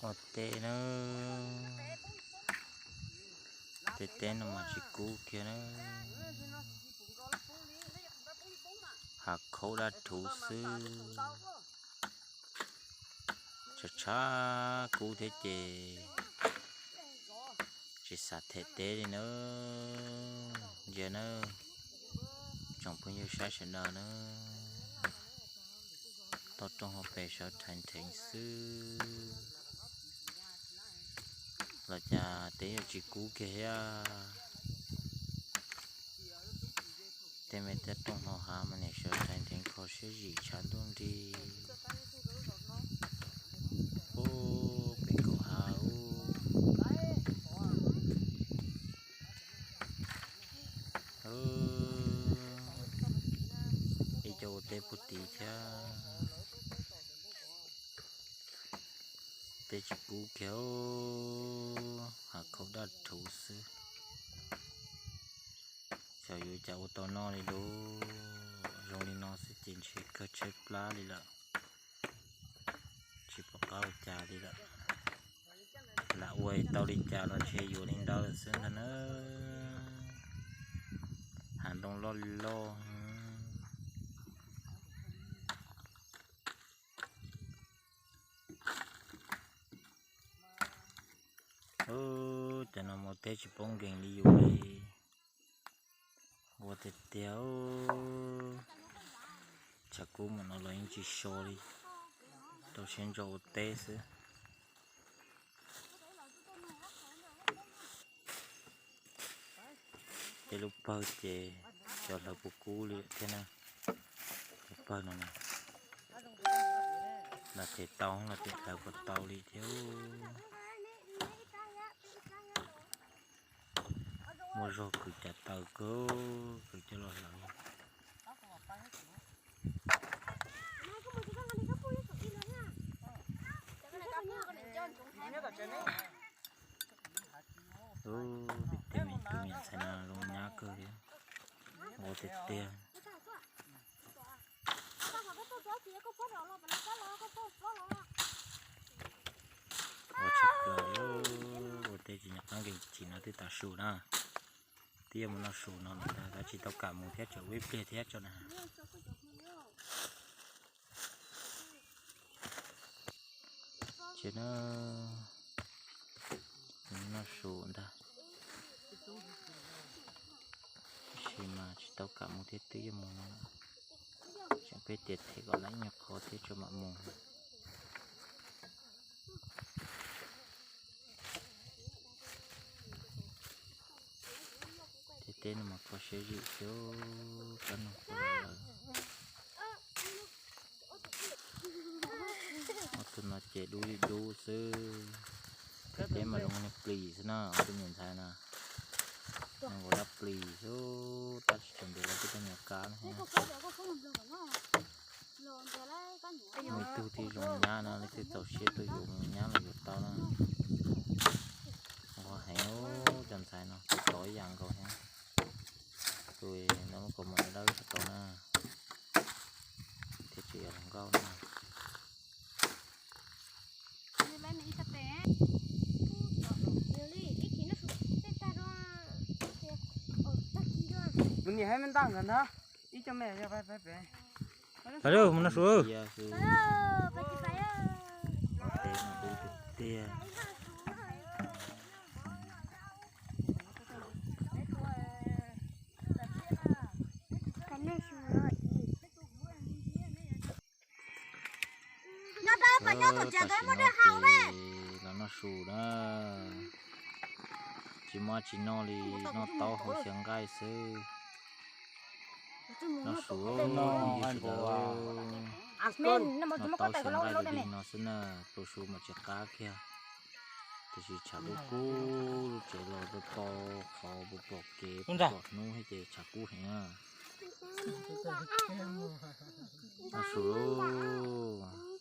Ua teb na, tej teb no mas tsis kub kiag na, hav khaub daj rhuv xwb. Tshav tshav kub thiab ces tsis xav them teb li na. Ntsia na, tsoom phooj ywg saib sawv daws na, toj roob hauv pes sawv rhaiv nrheev xwb. Los cas teb yuav tsis kub kiag thiab. Tej me toj roob hauv hav mas nim sawv rhaiv nrheev kho siab zim tshav ntuj nrig. Ub, pem kaum hav ub. Ib co ua teb puag tid thiab. Teb tsis kub kiag, hav khaub daj rhuv xwb. Xyov yuav cas ua tau noj li lauj. Zoo li no xwb ces ntshe kawg tshaib plab li lawm, tsis pom qab ua cas li lawm. Lam ua tau li cas los ntshe yuav li ntawd lawm xwb ntag na. Hav ntoo loj loj. Ub, cov no mus teb tsis paub nkees li yus li. Ua tiag tiag, tshav kub mus no los yeej tsis so li, rau siab ntso ua teb xwb. Tej lub pawg ces cov hlawv puas kub li thiab na. Lub pawg no los ces tau los ces hlawv puas tau li thiab. Muaj zog kwv cav taws kawg, kwv coj los hlawv. Ub, peb tej me tub me ntxhais no zoo nyab kawg li, ua tiag tiag. Ua tshaj plaws, ua teb tsis nco qab nkees chim no twb tav su na, twb yuav mus noj su no lawm ntag, tab tsis tau kam mus thiab, tsam ua ib pliag thiab tso na. Ces na, noj su ntag, tab sis mas tsis tau kam mus thiab, twb yuav mus no lawm, tsam peb tias them kom lawv nyuag qhov thiab tso mam mus. Tej teb no mas kho siab zim xwb, kab noog kho lawm. Ob tug no ces dub li dub xwb. Tej teb mas zoo niag plis xwb na, ob tug me ntxhais na. Zoo nkaus dab plis xwb, tab sis tseem ntes lawv tej teb me kab no. Muaj ib tug thiaj zoo nyab no, leej twg txaus siab tuaj yuav mus nyab los yuav tau na. Nquag heev, cov ntxhais no tus tod ib yam nkaus thiab. Tus no lub kaus mom dawb tshaj tau na, thiab tseem yog hluas nkauj na. Mus niam hais me ntaj nkawd ntag, ib co me pais pais pem. Mus noj su. Tiag, tiag. Tam sim no ces los noj su na, tsis muaj tsis noj li, noj taub hau xyaw nqaij xwb. Noj su, noj taub xyaw nqaij li no xwb na, tu su mas tsis qab kiag. Tiam sis tshav kub kub, lub tsev los to to, qhov pom kev pom hnub thiab ces tshav kub heev na. Noj su lauj.